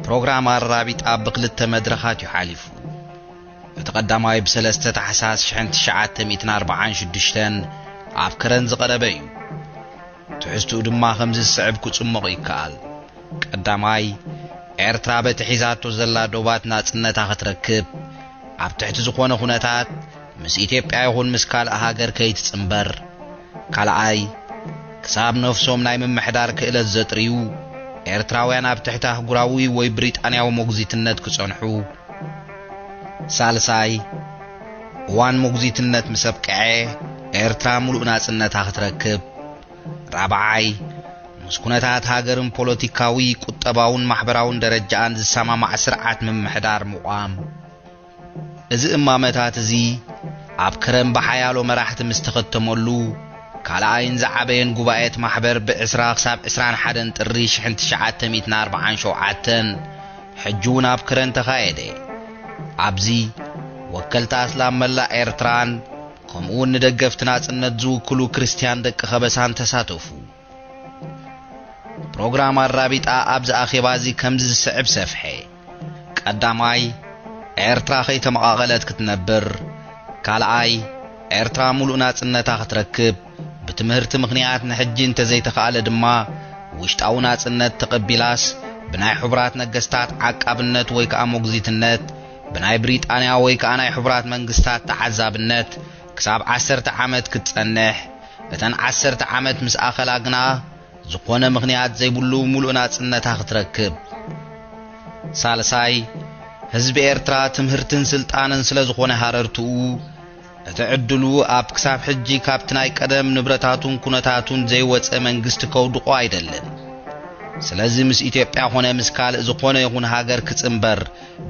ፕሮግራም ኣራቢጣ ብክልተ መድረኻት እዩ ሓሊፉ። እቲ ቀዳማይ ብ3 ታሕሳስ ሽሕን ትሽዓተ ሚእትን ኣርባዓን ሽዱሽተን ኣብ ከረን ዝቐረበ እዩ። ትሕዝትኡ ድማ ከምዚ ዝስዕብ ክጽሞቕ ይከኣል። ቀዳማይ፣ ኤርትራ በቲ ሒዛቶ ዘላ ዶባት ናጽነታ ክትረክብ፣ ኣብ ትሕቲ ዝኾነ ኩነታት ምስ ኢትዮጵያ ይኹን ምስ ካልእ ሃገር ከይትጽንበር። ካልኣይ፣ ክሳብ ነፍሶም ናይ ምምሕዳር ክእለት ዘጥርዩ፣ ኤርትራውያን ኣብ ትሕቲ ኣህጉራዊ ወይ ብሪጣንያዊ ሞግዚትነት ክጸንሑ። ሳልሳይ፣ እዋን ሞግዚትነት ምስ ኣብቅዐ፣ ኤርትራ ምሉእ ናጽነታ ክትረክብ። ራብዓይ፣ ምስ ኩነታት ሃገርን ፖለቲካዊ፣ ቁጠባውን ማሕበራውን ደረጃኣን ዝሰማማዕ ስርዓት ምምሕዳር ምቋም። እዚ እማመታት እዚ ኣብ ከረን ብሓያሎ መራሕቲ ምስ ተኸተመሉ፣ ካልኣይን ዝዓበየን ጉባኤት ማሕበር ብ20 ክሳብ ዕስራን ሓደን ጥሪ ሽሕን ትሽዓተ ሚእትን ኣርባዓን ሸውዓተን ሕጂ እውን ኣብ ከረን ተኻየደ። ኣብዚ ወከልቲ ኣስላም መላእ ኤርትራን ከምኡውን ንደገፍቲ ናጽነት ዝውክሉ ክርስትያን ደቂ ከበሳን ተሳተፉ። ፕሮግራም ኣራቢጣ ኣብዚ ኣኼባ እዚ ከምዚ ዝስዕብ ሰፍሐ። ቀዳማይ፣ ኤርትራ ከይተመቓቐለት ክትነብር። ካልኣይ፣ ኤርትራ ምሉእ ናጽነታ ክትረክብ፣ ብትምህርቲ ምኽንያት ንሕጂ እንተዘይተኻእለ ድማ፣ ውሽጣዊ ናጽነት ተቐቢላስ፣ ብናይ ሕቡራት ነገስታት ዓቃብነት ወይ ከኣ ሞግዚትነት፣ ብናይ ብሪጣንያ ወይ ከኣ ናይ ሕቡራት መንግስታት ተዓዛብነት ክሳብ ዓሰርተ ዓመት ክትጸንሕ፣ እተን ዓሰርተ ዓመት ምስ ኣኸላ ግና፣ ዝኾነ ምኽንያት ዘይብሉ ምሉእ ናጽነታ ክትረክብ። ሳልሳይ፣ ህዝቢ ኤርትራ ትምህርትን ስልጣንን ስለ ዝኾነ ሃረርትኡ፣ እቲ ዕድሉ ኣብ ክሳብ ሕጂ ካብቲ ናይ ቀደም ንብረታቱን ኩነታቱን ዘይወጸ መንግስቲ ከውድቖ ኣይደልን። ስለዚ ምስ ኢትዮጵያ ኮነ ምስ ካልእ ዝኾነ ይኹን ሃገር ክጽንበር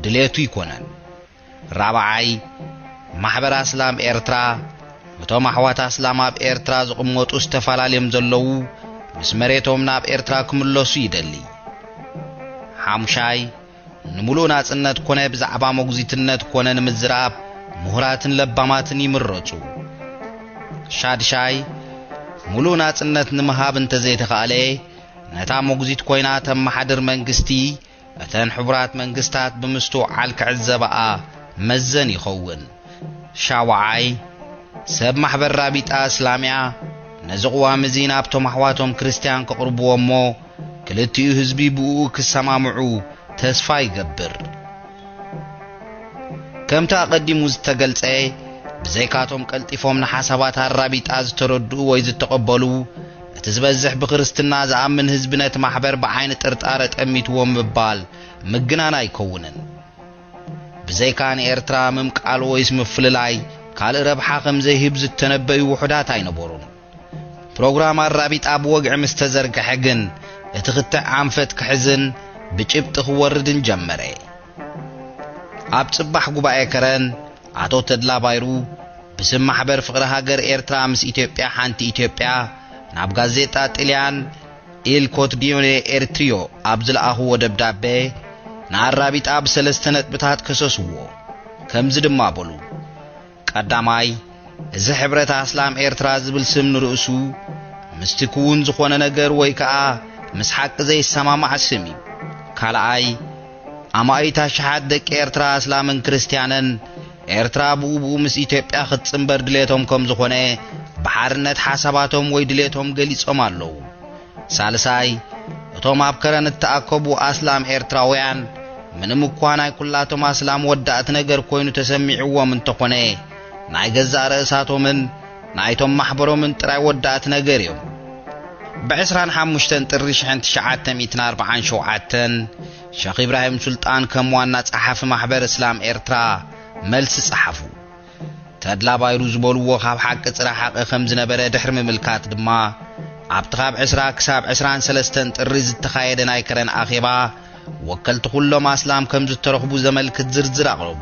ድሌቱ ኣይኮነን። ራብዓይ፣ ማሕበር ኣስላም ኤርትራ፣ እቶም ኣሕዋት ኣስላም ኣብ ኤርትራ ዝቕመጡ ዝተፈላለዮም ዘለዉ፣ ምስ መሬቶም ናብ ኤርትራ ክምለሱ ይደሊ። ሓሙሻይ፣ ንምሉእ ናጽነት ኮነ ብዛዕባ ሞግዚትነት ኮነ ንምዝራብ ምሁራትን ለባማትን ይምረጹ። ሻድሻይ፣ ምሉእ ናጽነት ንምሃብ እንተዘይተኻእለ፣ ነታ ሞግዚት ኮይና ተመሓድር መንግስቲ፣ እተን ሕቡራት መንግስታት ብምስትውዓል ክዕዘባኣ መዘን ይኸውን። ሻውዓይ፣ ሰብ ማሕበር ራቢጣ እስላምያ ነዚ ቅዋም እዚ ናብቶም ኣሕዋቶም ክርስትያን ከቕርብዎ እሞ፣ ክልቲኡ ህዝቢ ብእኡ ክሰማምዑ ተስፋ ይገብር። ከምቲ ኣቐዲሙ ዝተገልጸ፣ ብዘይካቶም ቀልጢፎም ንሓሳባት ኣራቢጣ ዝተረድኡ ወይ ዝተቐበሉ፣ እቲ ዝበዝሕ ብክርስትና ዝኣምን ህዝቢ ነቲ ማሕበር ብዓይኒ ጥርጣረ ጠሚትዎ ምባል ምግናን ኣይከውንን። ብዘይካ ንኤርትራ ምምቃል ወይስ ምፍልላይ ካልእ ረብሓ ከም ዘይህብ ዝተነበዩ ውሑዳት ኣይነበሩን። ፕሮግራም ኣራቢጣ ብወግዒ ምስ ተዘርግሐ ግን፣ እቲ ክትዕ ኣንፈት ክሕዝን ብጭብጢ ክወርድን ጀመረ። ኣብ ጽባሕ ጉባኤ ከረን፣ ኣቶ ተድላ ባይሩ፣ ብስም ማሕበር ፍቕሪ ሃገር ኤርትራ ምስ ኢትዮጵያ ሓንቲ ኢትዮጵያ፣ ናብ ጋዜጣ ጥልያን ኢል ኮትዲዮኔ ኤርትሪዮ ኣብ ዝለኣኽዎ ደብዳቤ፣ ንኣራቢጣ ብሰለስተ ነጥብታት ከሰስዎ። ከምዚ ድማ በሉ። ቀዳማይ፣ እዚ ሕብረት ኣስላም ኤርትራ ዝብል ስም ንርእሱ ምስቲ ክውን ዝኾነ ነገር ወይ ከኣ ምስ ሓቂ ዘይሰማማዕ ስም እዩ። ካልኣይ፣ ኣማኢት ኣሽሓት ደቂ ኤርትራ ኣስላምን ክርስትያንን፣ ኤርትራ ብኡ ብኡ ምስ ኢትዮጵያ ክትጽንበር ድሌቶም ከም ዝኾነ፣ ብሓርነት ሓሳባቶም ወይ ድሌቶም ገሊጾም ኣለዉ። ሳልሳይ፣ እቶም ኣብ ከረን እተኣከቡ ኣስላም ኤርትራውያን፣ ምንም እኳ ናይ ኩላቶም ኣስላም ወዳእቲ ነገር ኮይኑ ተሰሚዕዎም እንተኾነ፣ ናይ ገዛእ ርእሳቶምን ናይቶም ማሕበሮምን ጥራይ ወዳእቲ ነገር እዮም። ብ25 ጥሪ ሽሕን ትሽዓተ ሚእትን ኣርባዓን ሸውዓተን፣ ሸኽ ኢብራሂም ሱልጣን ከም ዋና ጸሓፊ ማሕበር እስላም ኤርትራ መልሲ ጸሓፉ። ተድላ ባይሩ ዝበልዎ ካብ ሓቂ ጭራ ሓቂ ከም ዝነበረ ድሕሪ ምምልካት ድማ፣ ኣብቲ ካብ ዕስራ ክሳብ ዕስራን ሰለስተን ጥሪ ዝተኻየደ ናይ ከረን ኣኼባ፣ ወከልቲ ኩሎም ኣስላም ከም ዝተረኽቡ ዘመልክት ዝርዝር ኣቕረቡ።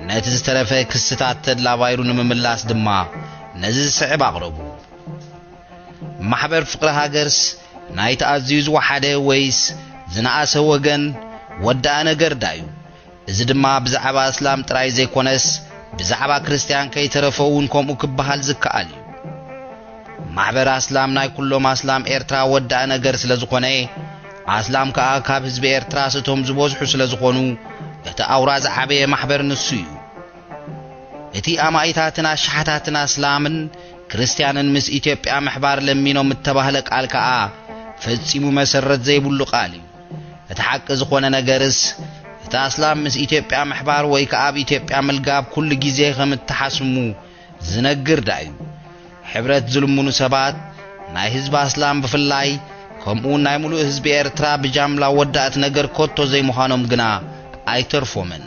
ነቲ ዝተረፈ ክስታት ተድላ ባይሩ ንምምላስ ድማ፣ ነዚ ዝስዕብ ኣቕረቡ። ማሕበር ፍቕሪ ሃገርስ ናይቲ ኣዝዩ ዝወሓደ ወይስ ዝነኣሰ ወገን ወዳኣ ነገር ዳዩ? እዚ ድማ ብዛዕባ ኣስላም ጥራይ ዘይኮነስ፣ ብዛዕባ ክርስትያን ከይተረፈ እውን ከምኡ ክበሃል ዝከኣል እዩ። ማሕበር ኣስላም ናይ ኩሎም ኣስላም ኤርትራ ወዳኣ ነገር ስለ ዝኾነ፣ ኣስላም ከኣ ካብ ህዝቢ ኤርትራስ እቶም ዝበዝሑ ስለ ዝኾኑ፣ እቲ ኣውራ ዝዓበየ ማሕበር ንሱ እዩ። እቲ ኣማኢታትን ኣሽሓታትን ኣስላምን ክርስትያንን ምስ ኢትዮጵያ ምሕባር ለሚኖም እተባህለ ቃል ከኣ ፈጺሙ መሰረት ዘይብሉ ቃል እዩ። እቲ ሓቂ ዝኾነ ነገርስ፣ እቲ ኣስላም ምስ ኢትዮጵያ ምሕባር ወይ ከኣ ኣብ ኢትዮጵያ ምልጋብ ኩሉ ግዜ ከም እተሓስሙ ዝነግር ደኣ እዩ። ሕብረት ዝልምኑ ሰባት፣ ናይ ህዝቢ ኣስላም ብፍላይ፣ ከምኡውን ናይ ምሉእ ህዝቢ ኤርትራ ብጃምላ ወዳእቲ ነገር ከቶ ዘይምዃኖም ግና ኣይተርፎምን።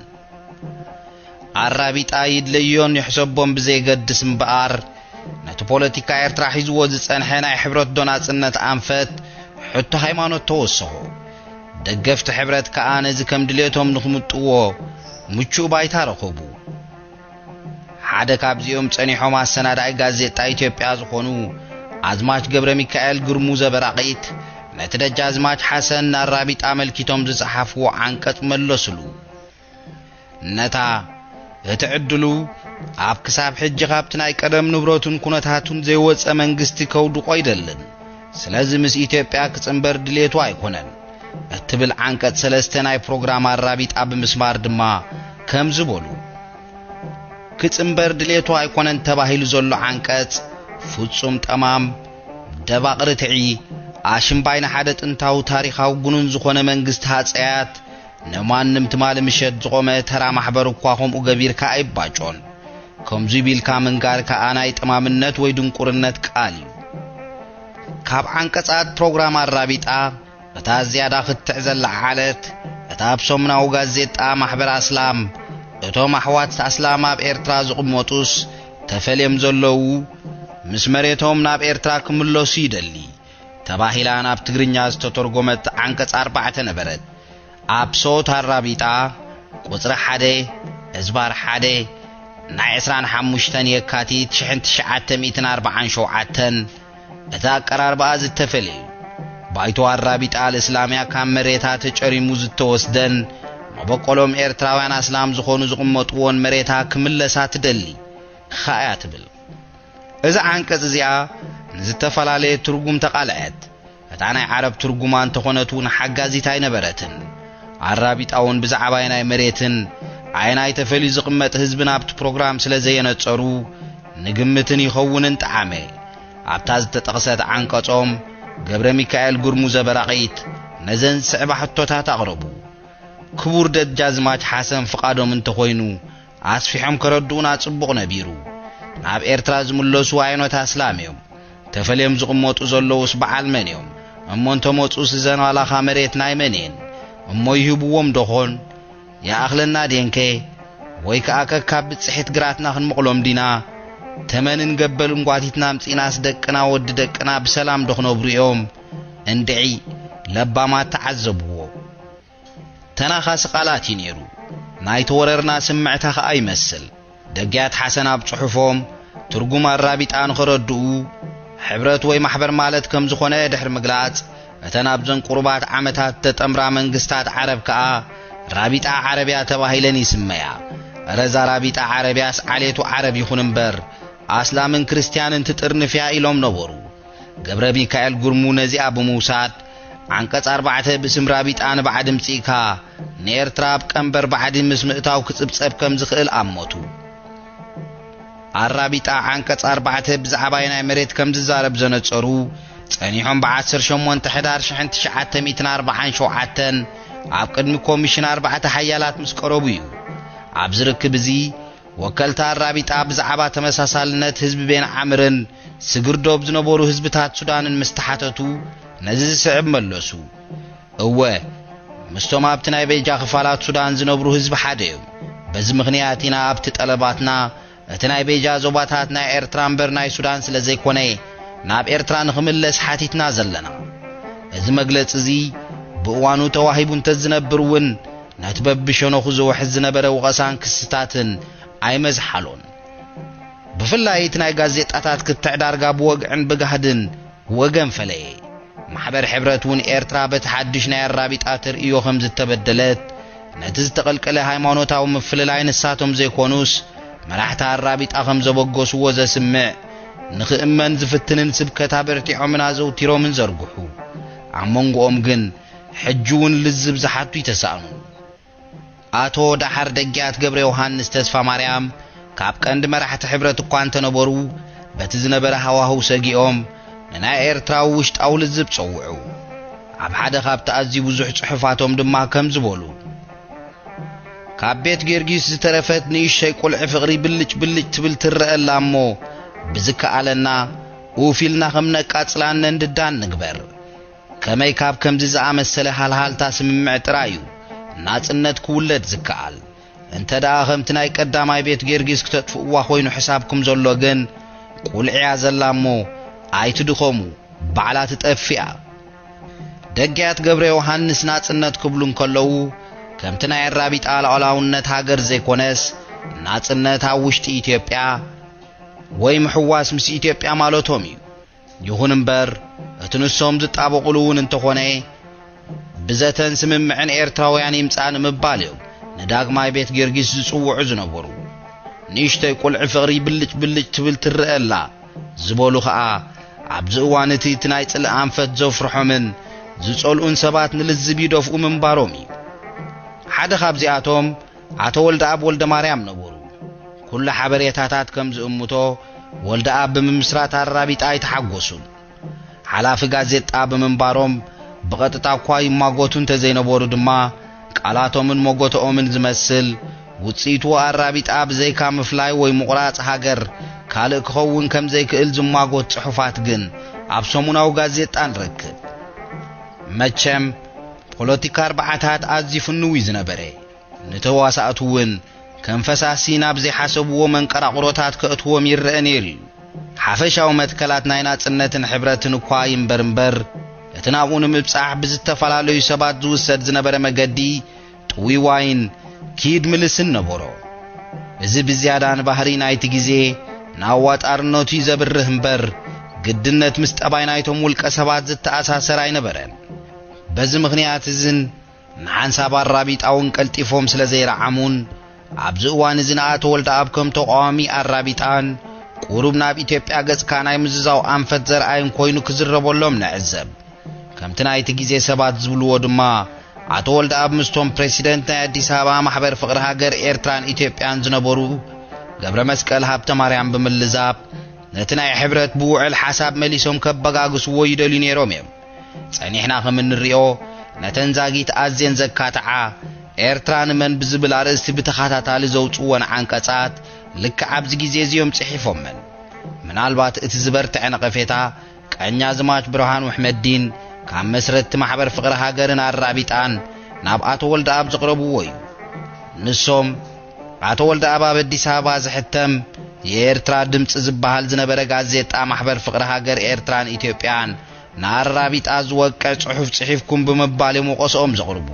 ኣራቢጣ ይድለዮን ይሕሰቦን ብዘየገድስ እምበኣር፣ ነቲ ፖለቲካ ኤርትራ ሒዝዎ ዝጸንሐ ናይ ሕብረት ዶ ናጽነት ኣንፈት ሕቶ ሃይማኖት ተወሰኾ። ደገፍቲ ሕብረት ከኣ ነዚ ከም ድሌቶም ንኽምጥዎ ምቹእ ባይታ ረኸቡ። ሓደ ካብዚኦም ጸኒሖም ኣሰናዳኢ ጋዜጣ ኢትዮጵያ ዝኾኑ ኣዝማች ገብረ ሚካኤል ግርሙ ዘበራቒት፣ ነቲ ደጃዝማች ሓሰን ኣራቢጣ ኣመልኪቶም ዝጸሓፍዎ ዓንቀጽ መለሱሉ። ነታ እቲ ዕድሉ ኣብ ክሳብ ሕጂ ካብቲ ናይ ቀደም ንብረቱን ኩነታቱን ዘይወጸ መንግስቲ ከውድቖ ኣይደልን። ስለዚ ምስ ኢትዮጵያ ክጽንበር ድሌቱ ኣይኮነን እትብል ዓንቀጽ ሰለስተ ናይ ፕሮግራም ኣራቢጣ ብምስማር ድማ ከምዚ በሉ። ክጽንበር ድሌቱ ኣይኮነን ተባሂሉ ዘሎ ዓንቀጽ ፍጹም ጠማም፣ ደባቕ ርትዒ፣ ኣሽምባይ ንሓደ ጥንታዊ ታሪኻዊ ግኑን ዝኾነ መንግስቲ ሃጸያት፣ ንማንም ትማሊ ምሸት ዝቖመ ተራ ማሕበር እኳ ከምኡ ገቢርካ ኣይባጮን። ከምዚ ቢልካ ምንጋር ከኣ ናይ ጠማምነት ወይ ድንቁርነት ቃል እዩ። ካብ ዓንቀጻት ፕሮግራም ኣራቢጣ፣ እታ ዝያዳ ክትዕ ዘላ ዓለት፣ እታ ኣብ ሰሙናዊ ጋዜጣ ማሕበር ኣስላም፣ እቶም ኣሕዋት ኣስላም ኣብ ኤርትራ ዝቕመጡስ ተፈልዮም ዘለዉ፣ ምስ መሬቶም ናብ ኤርትራ ክምለሱ ይደሊ፣ ተባሂላ ናብ ትግርኛ ዝተተርጎመት ዓንቀጽ ኣርባዕተ ነበረት። ኣብ ሶት ኣራቢጣ ቁጽሪ ሓደ፣ እዝባር ሓደ፣ ናይ ዕስራን ሓሙሽተን የካቲት ሽሕን ትሽዓተ ሚእትን ኣርባዓን ሸውዓተን፣ እቲ ኣቀራርባኣ ዝተፈልየ እዩ። ባይቶ ኣራቢጣ ኣልእስላምያ ካብ መሬታ ተጨሪሙ ዝተወስደን መበቆሎም ኤርትራውያን ኣስላም ዝኾኑ ዝቕመጥዎን መሬታ ክምለሳ ትደሊ ኸኣ እያ ትብል። እዛ ዓንቀጽ እዚኣ ንዝተፈላለየ ትርጉም ተቓልዐት። እታ ናይ ዓረብ ትርጉማ እንተኾነት እውን ሓጋዚት ኣይነበረትን። ኣራቢጣ እውን ብዛዕባ ኣየናይ መሬትን ኣየናይ ተፈልዩ ዝቕመጥ ህዝብን ኣብቲ ፕሮግራም ስለ ዘየነጸሩ፣ ንግምትን ይኸውንን ጠዓመ። ኣብታ ዝተጠቕሰት ዓንቀጾም፣ ገብረ ሚካኤል ግርሙ ዘበራቒት ነዘን ዝስዕባ ሕቶታት ኣቕረቡ። ክቡር ደጃዝማች ሓሰን ፍቓዶም እንተኾይኑ፣ ኣስፊሖም ከረድኡና ጽቡቕ ነቢሩ። ናብ ኤርትራ ዝምለሱ ኣየኖት ኣስላም እዮም? ተፈልዮም ዝቕመጡ ዘለዉስ በዓል መን እዮም? እሞ እንተመጹስ እዘን ዋላኻ መሬት ናይ መን እየን? እሞ ይህብዎም ዶኾን? ይኣኽለና ድየንከ? ወይ ከኣ ከካብ ብጽሒት ግራትና ክንመቕሎም ዲና? ተመንን ገበልን ጓቲትና ኣምጺእናስ ደቅና ወዲ ደቅና ብሰላም ዶ ክነብሩ እዮም? እንድዒ፣ ለባማት ተዓዘብዎ። ተናኻሲ ቃላት እዩ ነይሩ። ናይ ተወረርና ስምዕታ ኸኣ ይመስል። ደግያት ሓሰን ኣብ ጽሑፎም ትርጉም ኣራቢጣ ንኸረድኡ፣ ሕብረት ወይ ማሕበር ማለት ከም ዝኾነ ድሕሪ ምግላጽ፣ እተን ኣብዘን ቁሩባት ዓመታት ተጠምራ መንግስታት ዓረብ ከኣ ራቢጣ ዓረብያ ተባሂለን ይስመያ። እረ እዛ ራቢጣ ዓረብያስ ዓሌቱ ዓረብ ይኹን እምበር፣ ኣስላምን ክርስትያንን ትጥርንፍ እያ ኢሎም ነበሩ። ገብረ ሚካኤል ጉርሙ ነዚኣ ብምውሳድ፣ ዓንቀጽ ኣርባዕተ ብስም ራቢጣ ንባዕዲ ምጺእካ፣ ንኤርትራ ኣብ ቀንበር ባዕዲ ምስ ምእታው ክጽብጸብ ከም ዝኽእል ኣመቱ። ኣራቢጣ ዓንቀጽ ኣርባዕተ ብዛዕባ ናይ መሬት ከም ዝዛረብ ዘነጸሩ፣ ጸኒሖም ብዓሰርተ ሸሞንተ ሕዳር ሽሕን ትሽዓተ ሚእትን ኣርባዓን ሸውዓተን ኣብ ቅድሚ ኮሚሽን ኣርባዕተ ሓያላት ምስ ቀረቡ እዩ። ኣብዚ ርክብ እዚ፣ ወከልቲ ኣራቢጣ ብዛዕባ ተመሳሳልነት ህዝቢ ቤን ዓምርን ስግር ዶብ ዝነበሩ ህዝብታት ሱዳንን ምስ ተሓተቱ፣ ነዚ ዝስዕብ መለሱ። እወ፣ ምስቶም ኣብቲ ናይ በይጃ ክፋላት ሱዳን ዝነብሩ ህዝቢ ሓደ እዮም። በዚ ምኽንያት ኢና ኣብቲ ጠለባትና፣ እቲ ናይ በይጃ ዞባታት ናይ ኤርትራ እምበር ናይ ሱዳን ስለ ዘይኮነ፣ ናብ ኤርትራ ንኽምለስ ሓቲትና ዘለና። እዚ መግለጺ እዚ ብእዋኑ ተዋሂቡ እንተዝነብር እውን፣ ነቲ በብሸነኹ ዝውሕዝ ዝነበረ ወቐሳን ክስታትን ኣይመዝሓሎን። ብፍላይ እቲ ናይ ጋዜጣታት ክትዕ ዳርጋ ብወግዕን ብጋህድን ወገን ፈለየ። ማሕበር ሕብረት እውን ኤርትራ በቲ ሓድሽ ናይ ኣራቢጣ ተርእዮ ከም ዝተበደለት፣ ነቲ ዝተቐልቀለ ሃይማኖታዊ ምፍልላይ ንሳቶም ዘይኮኑስ መራሕቲ ኣራቢጣ ከም ዘበገስዎ ዘስምዕ፣ ንኽእመን ዝፍትንን ስብከት ኣበርቲዖምን ኣዘውቲሮምን ዘርግሑ። ኣብ መንጎኦም ግን ሕጂ እውን ልዝብ ዝሓቱ ይተሳእኑ። ኣቶ ደሓር ደግያት ገብረ ዮሃንስ ተስፋ ማርያም ካብ ቀንዲ መራሕቲ ሕብረት እኳ እንተነበሩ፣ በቲ ዝነበረ ሃዋህው ሰጊኦም ንናይ ኤርትራዊ ውሽጣዊ ልዝብ ጸውዑ። ኣብ ሓደ ካብቲ ኣዝዩ ብዙሕ ጽሑፋቶም ድማ ከም ዝበሉ፣ ካብ ቤት ጊዮርጊስ ዝተረፈት ንእሽተይ ቁልዒ ፍቕሪ ብልጭ ብልጭ ትብል ትረአ ኣላ እሞ፣ ብዝከኣለና ኡፍ ኢልና ከም ነቃጽላን ነንድዳን ንግበር። ከመይ ካብ ከምዚ ዝኣመሰለ ሃልሃልታ ስምምዕ ጥራይ እዩ ናጽነት ክውለድ ዝከኣል። እንተ ደኣ ከምቲ ናይ ቀዳማይ ቤት ጊዮርጊስ ክተጥፍእዋ ኮይኑ ሕሳብኩም ዘሎ ግን፣ ቁልዒያ ዘላ እሞ ኣይትድኸሙ፣ ባዕላ ትጠፍእ እያ። ደግያት ገብረ ዮሃንስ ናጽነት ክብሉ እንከለዉ፣ ከምቲ ናይ ኣራቢጣ ሉዓላውነት ሃገር ዘይኮነስ፣ ናጽነት ኣብ ውሽጢ ኢትዮጵያ ወይ ምሕዋስ ምስ ኢትዮጵያ ማለቶም እዩ። ይኹን እምበር፣ እቲ ንሶም ዝጣበቑሉ እውን እንተኾነ፣ ብዘተን ስምምዕን ኤርትራውያን ይምጻእ ንምባል እዮም ንዳግማይ ቤት ጊዮርጊስ ዝጽውዑ ዝነበሩ። ንእሽተይ ቁልዒ ፍቕሪ ብልጭ ብልጭ ትብል ትረአ ኣላ ዝበሉ ኸኣ፣ ኣብዚ እዋን እቲ፣ እቲ ናይ ጽልኢ ኣንፈት ዘፍርሖምን ዝጸልኡን ሰባት ንልዝብ ይደፍኡ ምንባሮም እዩ። ሓደ ካብዚኣቶም ኣቶ ወልደኣብ ወልደ ማርያም ነበሩ። ኩሉ ሓበሬታታት ከም ዝእምቶ፣ ወልደኣብ ብምምስራት ኣራቢጣ ኣይተሓጎሱን። ሓላፊ ጋዜጣ ብምንባሮም ብቐጥታ እኳ ይማጎቱ እንተዘይነበሩ ድማ፣ ቃላቶምን መጎተኦምን ዝመስል፣ ውጽኢቱ ኣራቢጣ ብዘይካ ምፍላይ ወይ ምቑራጽ ሃገር ካልእ ክኸውን ከም ዘይክእል ዝማጎት ጽሑፋት ግን ኣብ ሰሙናዊ ጋዜጣ ንረክብ። መቸም፣ ፖለቲካ ኣርባዓታት ኣዝዩ ፍኑው እዩ ዝነበረ። ንተዋሳእቱ እውን ከም ፈሳሲ ናብ ዘይሓሰብዎ መንቀራቕሮታት ከእትዎም ይረአ ነይሩ እዩ። ሓፈሻዊ መትከላት ናይ ናጽነትን ሕብረትን እኳ ይንበር እምበር፣ እቲ ናብኡ ንምብጻሕ ብዝተፈላለዩ ሰባት ዝውሰድ ዝነበረ መገዲ ጥውይዋይን ኪድ ምልስን ነበሮ። እዚ ብዝያዳ ንባህሪ ናይቲ ግዜ ንኣዋጣርነቱ እዩ ዘብርህ እምበር፣ ግድነት ምስ ጠባይ ናይቶም ውልቀ ሰባት ዝተኣሳሰር ኣይነበረን። በዚ ምኽንያት እዝን ንሓንሳብ ኣራቢጣውን ቀልጢፎም ስለ ዘይረዓሙን፣ ኣብዚ እዋን እዚ ንኣቶ ወልደኣብ ከም ተቃዋሚ ኣራቢጣን ቁሩብ ናብ ኢትዮጵያ ገጽካ ናይ ምዝዛው ኣንፈት ዘርኣይን ኮይኑ ክዝረበሎም ንዕዘብ። ከምቲ ናይቲ ግዜ ሰባት ዝብልዎ ድማ፣ ኣቶ ወልደኣብ ምስቶም ፕሬሲደንት ናይ ኣዲስ ኣበባ ማሕበር ፍቕሪ ሃገር ኤርትራን ኢትዮጵያን ዝነበሩ ገብረ መስቀል ሃብተ ማርያም ብምልዛብ፣ ነቲ ናይ ሕብረት ብውዕል ሓሳብ መሊሶም ከበጋግስዎ ይደልዩ ነይሮም እዮም። ጸኒሕና ከም እንሪኦ፣ ነተን ዛጊት ኣዝየን ዘካትዓ ኤርትራ ንመን ብዝብል ኣርእስቲ ብተኸታታሊ ዘውጽእወን ዓንቀጻት ልክዕ ኣብዚ ግዜ እዚኦም ጽሒፎመን። ምናልባት እቲ ዝበርትዐ ነቐፌታ ቀኛዝማች ብርሃኑ ኣሕመዲን ካብ መስረትቲ ማሕበር ፍቕሪ ሃገርን ኣራቢጣን ናብ ኣቶ ወልደኣብ ዘቕረብዎ እዩ። ንሶም ኣቶ ወልደኣብ ኣብ ኣዲስ ኣበባ ዝሕተም የኤርትራ ድምጺ ዝበሃል ዝነበረ ጋዜጣ ማሕበር ፍቕሪ ሃገር ኤርትራን ኢትዮጵያን ንኣራቢጣ ዝወቅዕ ጽሑፍ ጽሒፍኩም ብምባል እዮም ወቐስኦም ዘቕርቡ።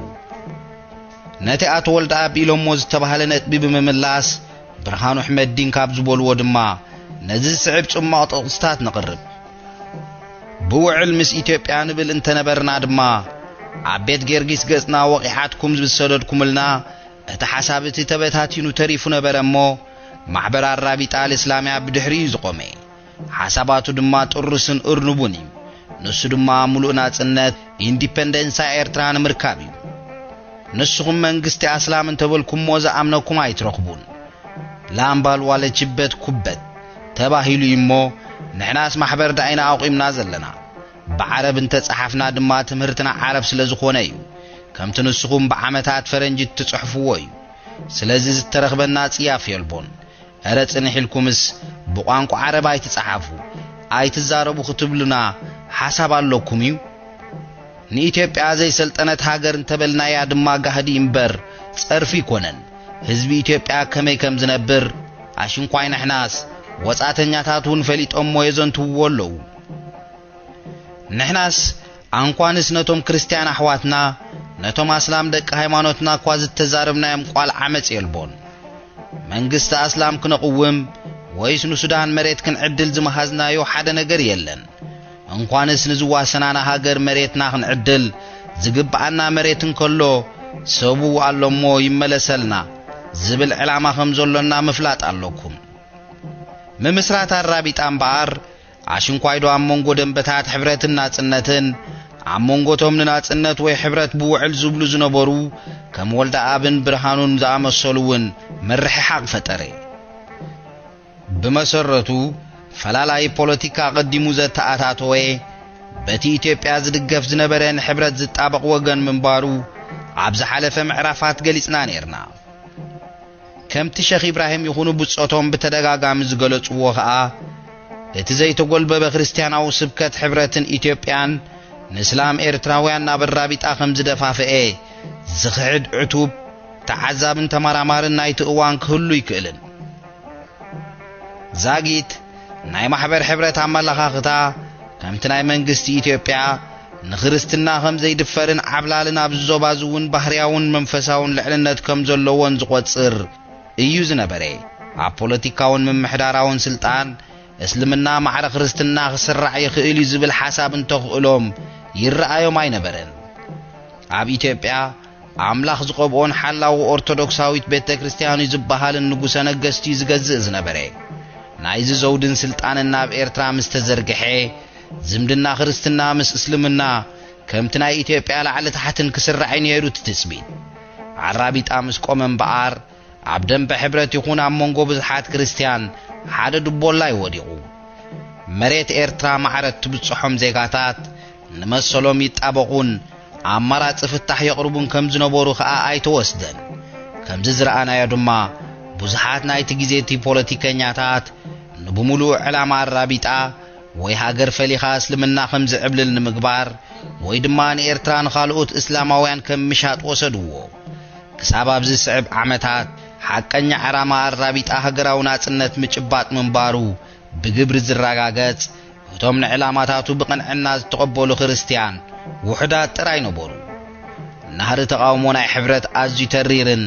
ነቲ ኣቶ ወልደኣብ ኢሎሞ ዝተባህለ ነጥቢ ብምምላስ፣ ብርሃኑ ኣሕመዲን ካብ ዝበልዎ ድማ ነዚ ዝስዕብ ጽማቕ ጥቕስታት ነቕርብ። ብውዕል ምስ ኢትዮጵያ ንብል እንተነበርና ድማ፣ ኣብ ቤት ጌርጊስ ገጽና ወቒዓትኩም ዝሰደድኩምልና እቲ ሓሳብ እቲ ተበታቲኑ ተሪፉ ነበረ እሞ፣ ማሕበር ኣራቢጣ ኣልእስላምያ ብድሕሪኡ ዝቖመ፣ ሓሳባቱ ድማ ጥሩስን እርኑቡን እዩ። ንሱ ድማ ምሉእ ናጽነት፣ ኢንዲፐንደንሳ ኤርትራ ንምርካብ እዩ። ንስኹም መንግስቲ ኣስላም እንተበልኩሞ ዝኣምነኩም ኣይትረኽቡን። ላምባል ዋለችበት ኩበት ተባሂሉ እዩ እሞ፣ ንሕናስ ማሕበር ዳኢና ኣቑምና ዘለና። ብዓረብ እንተጸሓፍና ድማ ትምህርትና ዓረብ ስለ ዝኾነ እዩ። ከምቲ ንስኹም ብዓመታት ፈረንጂ እትጽሕፍዎ እዩ። ስለዚ ዝተረኽበና ጽያፍ የልቦን። እረ ጽንሕ ኢልኩምስ ብቋንቋ ዓረብ ኣይትጸሓፉ፣ ኣይትዛረቡ ክትብሉና ሓሳብ ኣለኩም እዩ? ንኢትዮጵያ ዘይሰልጠነት ሃገር እንተበልናያ ድማ ጋህዲ እምበር ጸርፊ ኣይኮነን። ህዝቢ ኢትዮጵያ ከመይ ከም ዝነብር ኣሽንኳይ ንሕናስ ወጻተኛታት እውን ፈሊጦሞ የዘንትውዎ ኣለዉ። ንሕናስ ኣንኳንስ ነቶም ክርስትያን ኣሕዋትና፣ ነቶም ኣስላም ደቂ ሃይማኖትና እኳ ዝተዛረብናዮም ቃል ዓመጽ የልቦን። መንግስቲ ኣስላም ክነቕውም ወይስ ንሱዳን መሬት ክንዕድል ዝመሃዝናዮ ሓደ ነገር የለን። እንኳንስ ንዝዋሰናና ሃገር መሬትና ክንዕድል፣ ዝግብኣና መሬት እንከሎ ሰቡ ኣሎ እሞ ይመለሰልና ዝብል ዕላማ ከም ዘሎና ምፍላጥ ኣለኩም። ምምስራት ኣራቢጣ እምበኣር፣ ኣሽንኳይዶ ኣብ መንጎ ደንበታት ሕብረትን ናጽነትን ኣብ መንጎቶም ንናጽነት ወይ ሕብረት ብውዕል ዝብሉ ዝነበሩ ከም ወልደኣብን ብርሃኑን ዝኣመሰሉ እውን ምርሕሓቕ ፈጠረ። ብመሰረቱ፣ ፈላላይ ፖለቲካ ኣቐዲሙ ዘተኣታተወ፣ በቲ ኢትዮጵያ ዝድገፍ ዝነበረ ንሕብረት ዝጣበቕ ወገን ምንባሩ ኣብ ዝሓለፈ ምዕራፋት ገሊጽና ነይርና። ከምቲ ሸኽ ኢብራሂም ይኹኑ ብጾቶም ብተደጋጋሚ ዝገለጽዎ ኸኣ፣ እቲ ዘይተጎልበበ ክርስትያናዊ ስብከት ሕብረትን ኢትዮጵያን ንእስላም ኤርትራውያን ናብ ኣራቢጣ ከም ዝደፋፍኤ ዝኽሕድ ዕቱብ ተዓዛብን ተመራማርን ናይቲ እዋን ክህሉ ኣይክእልን። ዛጊት ናይ ማሕበር ሕብረት ኣመለኻኽታ፣ ከምቲ ናይ መንግስቲ ኢትዮጵያ፣ ንክርስትና ከም ዘይድፈርን ዓብላልን ኣብዚ ዞባ እዚ እውን ባህርያውን መንፈሳውን ልዕልነት ከም ዘለዎን ዝቖጽር እዩ ዝነበረ። ኣብ ፖለቲካውን ምምሕዳራውን ስልጣን፣ እስልምና ማዕረ ክርስትና ክስራዕ ይኽእል እዩ ዝብል ሓሳብ እንተኽእሎም ይረኣዮም ኣይነበረን። ኣብ ኢትዮጵያ፣ ኣምላኽ ዝቐብኦን ሓላዊ ኦርቶዶክሳዊት ቤተ ክርስቲያን እዩ ዝበሃልን ንጉሰ ነገስት እዩ ዝገዝእ ዝነበረ። ናይዚ ዘውድን ስልጣንን ናብ ኤርትራ ምስ ተዘርግሐ፣ ዝምድና ክርስትና ምስ እስልምና ከምቲ ናይ ኢትዮጵያ ላዕሊ ታሕትን ክስራዕ እዩ ነይሩ እቲ ትጽቢት። ዓራቢጣ ምስ ቆመ እምበኣር፣ ኣብ ደንበ ሕብረት ይኹን ኣብ መንጎ ብዙሓት ክርስትያን ሓደ ድቦላ እዩ ወዲቑ። መሬት ኤርትራ ማዕረ እትብጽሖም ዜጋታት ንመሰሎም ይጣበቑን ኣማራጺ ፍታሕ የቕርቡን ከም ዝነበሩ ከኣ ኣይተወስደን። ከምዚ ዝረኣናዮ ድማ፣ ብዙሓት ናይቲ ግዜ እቲ ፖለቲከኛታት ንብምሉኡ ዕላማ ኣራቢጣ ወይ ሃገር ፈሊኻ እስልምና ከም ዝዕብልል ንምግባር ወይ ድማ ንኤርትራ ንኻልኦት እስላማውያን ከም ምሻጥ ወሰድዎ። ክሳብ ኣብዚ ዝስዕብ ዓመታት፣ ሓቀኛ ዕላማ ኣራቢጣ ሃገራዊ ናጽነት ምጭባጥ ምንባሩ ብግብሪ ዝረጋገጽ፣ እቶም ንዕላማታቱ ብቕንዕና ዝተቐበሉ ክርስትያን ውሑዳት ጥራይ ነበሩ። ናህሪ ተቓውሞ ናይ ሕብረት ኣዝዩ ተሪርን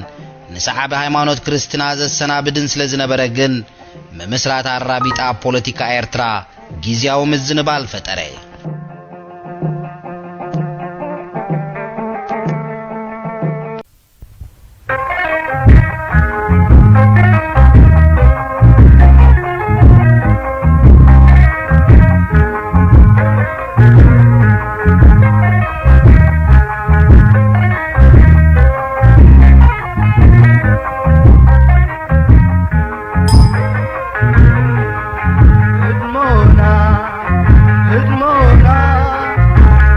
ንሰዓቢ ሃይማኖት ክርስትና ዘሰናብድን ስለ ዝነበረ ግን፣ ምምስራት ኣራቢጣ ኣብ ፖለቲካ ኤርትራ ግዝያዊ ምዝንባል ፈጠረ። ህድሞና፣ ህድሞና፣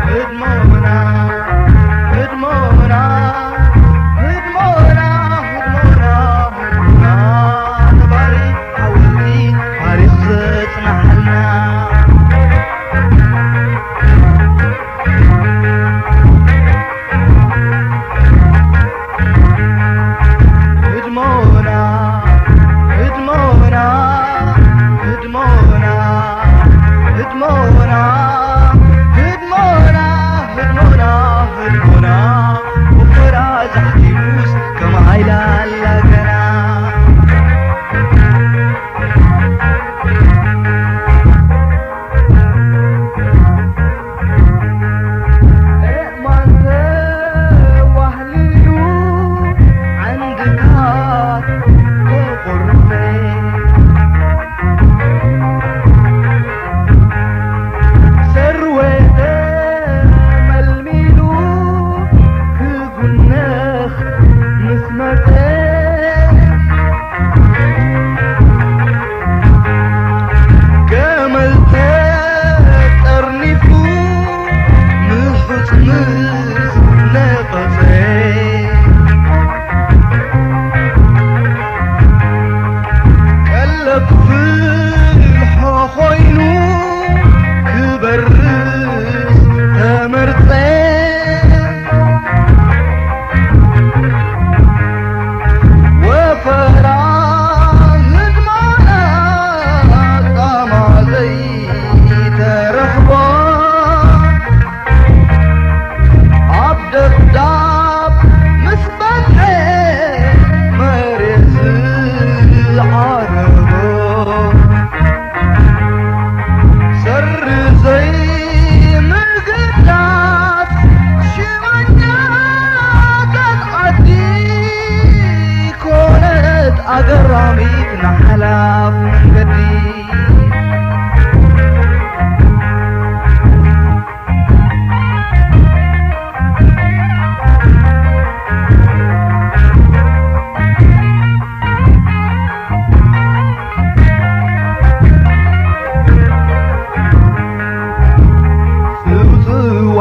ህድሞና፣ ህድሞና፣ ህድሞና፣ ህድሞና፣ ህድሞና፣ ነባሪ ሓወልቲ ታሪኽ ዘጽንሓልና። ህድሞና፣ ህድሞና፣ ህድሞና፣ ህድሞና፣ ህድሞና፣ ህድሞና፣ ህድሞና፣ ብኾራ ዛሕቲሙስ ከም ዓይላ ኣላገና። እማን ተዋህልሉ ዓንድታት ተቖርመ፣ ሰርወ ተመልሚሉ ክጉነኽ ምስ መጸ፣ ገመል ተጠርኒፉ ምሑጽ ምስ ነቐጸ፣ ቀለብ ፍልሖ ኮይኑ ክበርስ ተመርጸ። ወፈራ ህድሞና ጻማ ዘይተረኽቦ፣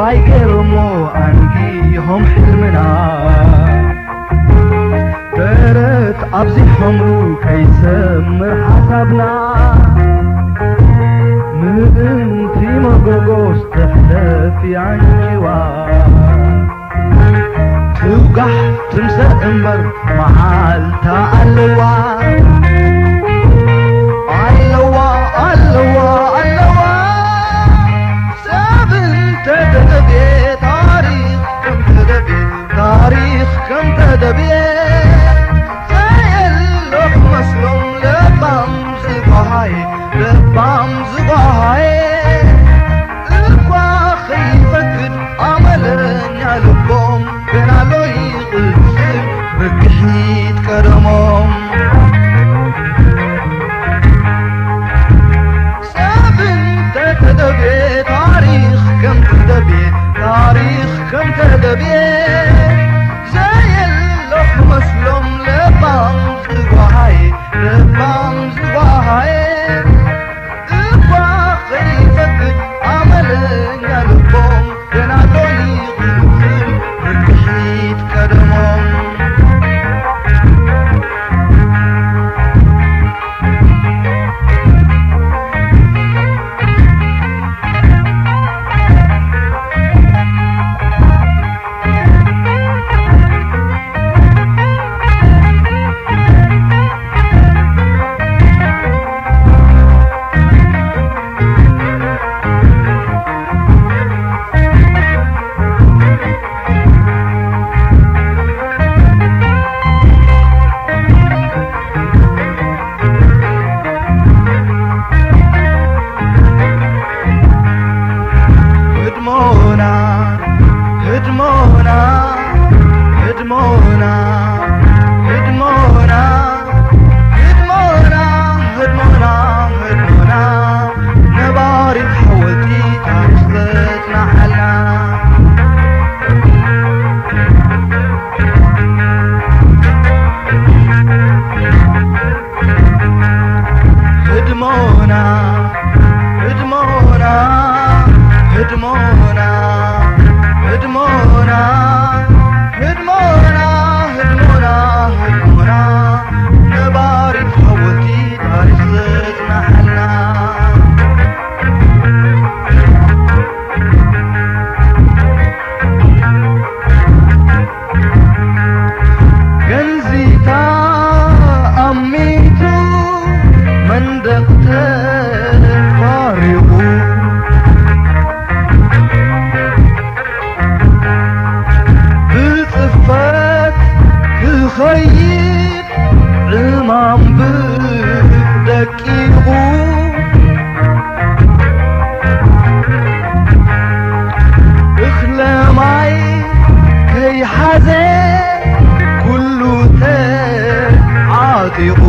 ኣይገርሞ ኣንጊሆም ሕልምና፣ ደረት ኣብዚሖምሉ ከይሰምር ሓሳብና። ምእንቲ መጎጎስ ተሕለፍ ኣንጭዋ፣ ትውጋሕ ትምሰ እምበር መዓልታ ኣለዋ። ኣለዋ፣ ኣለዋ፣ ኣለዋ። ሰብ እንተተደብየ፣ ታሪኽ ከምተደብየ፣ ታሪኽ ከምተደብየ፣ ዘየሎ ክመስሎም ለባም ዝጓሃየ፣ ለባም ዝጓሃየ። እኳ ከይፈቅድ ኣመለኛ ልቦም፣ ገና ኣሎ ይቕጽል ርግሒት ቀደሞም። ሰብ እንተተደብየ፣ ታሪኽ ከምተደብየ፣ ታሪኽ ከምተደብየ፣ ዘየሎ ክመስሎም ለባም ዝጓሃየ፣ ለባም ዝጓሃየ። እኳ ከይፈቅድ ኣመለኛ ልቦም፣ ገና ኣሎ ይቕጽል ርግሒት ቀደሞም። ህድሞና፣ ህድሞና፣ ህድሞና፣ ህድሞና፣ ህድሞና፣ ህድሞና፣ ህድሞና፣ ነባሪት ሓወልቲ ታሪኽ ዘጽንሓልና። ህድሞና፣ ህድሞና፣ ህድሞና፣ ህድሞና፣ ህድሞና፣ ህድሞና፣ ህድሞና፣ ነባሪት ሓወልቲ ታሪኽ ዘጽንሓልና። ገንዚታ ኣሚቱ መንደቕ ተፋሪቑ፣ ብጽፈት ክኸይድ ዕማም ብደቂቑ፣ እኽለ ማይ ከይሓዘ ኩሉ ተዓጢቑ፣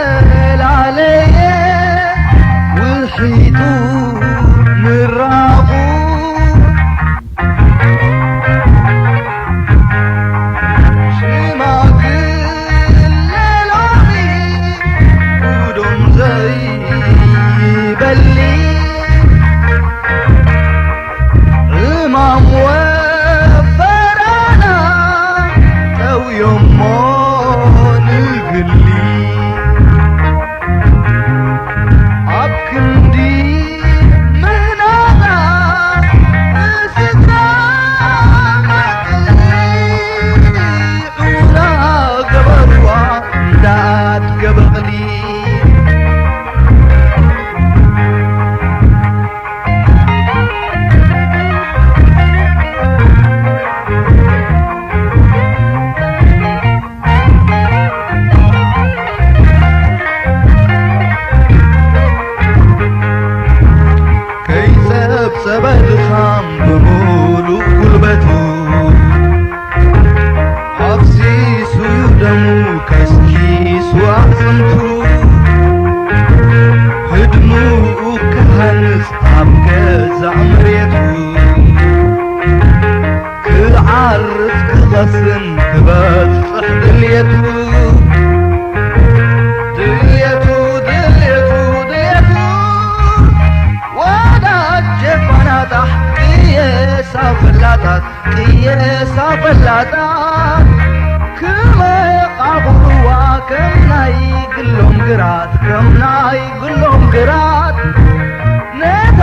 ከይተፈላለየ ውሒጡ ምራቑ። ሽማግለ ሎሚ ጉዶም ዘይበሊ፣ ዕማም ወፈራና ጠውዮሞ ንግሊ። ኣብ ክንዲ ምህናና ንስድራ መዕቀሊ፣ ዑና ገበርዋ እንዳትገበቕሊ። ከይጸብጸበ ድኻም ብምሉእ ጉልበቱ፣ ኣፍሲሱ ደሙ ከስኪሱ ኣዕጽምቱ፣ ህድሙኡ ክሃንጽ ኣብ ገዛእ መሬቱ፣ ክዓርፍ ክቐስን ክበጽሕ ድልየቱ፣ ድልየቱ፣ ናይ ግሎም ግራት ነታ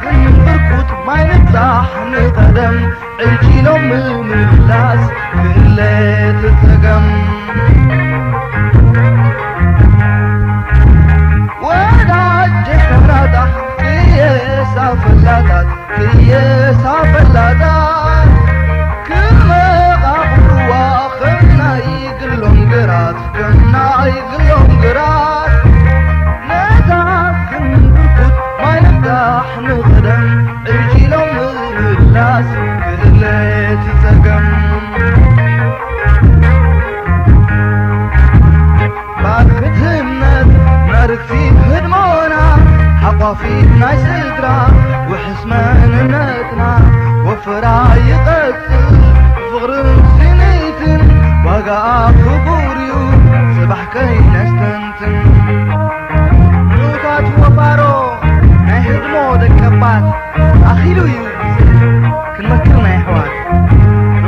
ክንብርኩት ማይ ንብጻሕ ንቐደም ዕልኪሎም ምምላስ ክእለት ጸገም ወዳጅ ተራዳሕ ክየሳ ፈላጣት ክየሳ ፈላጣት ክመቓቕርዋ ከም ናይ ግሎም ግራት ከም ናይ ግሎም ግራት ነታ ክንብርኩት ማይ ንብጻሕ ንቐደም ዕልኪሎም ምምላስ ክእለት ጸገም ባርክትነት መርክቲ ህድሞና ሓቋፊት ናይ ስድራ ውሕስ መንነትና ወፍራ ይቐጽል ፍቕርን ስኒትን ዋጋኣ ክቡር እዩ ጽባሕ ከይነስተንትን ምዑታት ወፋሮ ናይ ህድሞ ደቀባት ኣኺሉ እዩ ክንመክር ናይ ኣሕዋት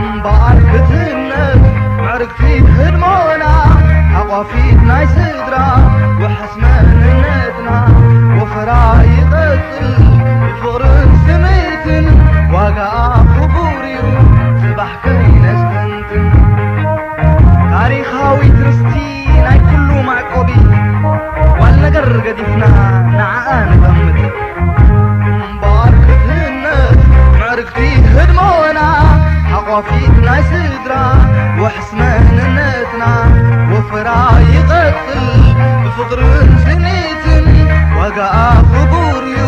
እምበኣር ክትነት ምዕርግቲ ህድሞና ሓቋፊት ናይ ስድራ ውሕስ መንነትና ወፈራ ይቐጽል ብፍቕርን ስምዒትን ዋጋኣ ክቡር እዩ ጽባሕ ከይነስተንትን ታሪኻዊት ርስቲ ናይ ኩሉ ማዕቆቢ ጓል ነገር ገዲፍና ንዓኣ ንቐምጥ እምበኣር ክትነት ምዕርግቲ ህድሞና ሓቋፊት ናይ ስድራ ውሕስ መንነትና ወፈራ ይቐጽል ብፍቕርን ስኒትን ዋጋኣ ክቡር እዩ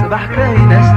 ጽባሕ ከይነስ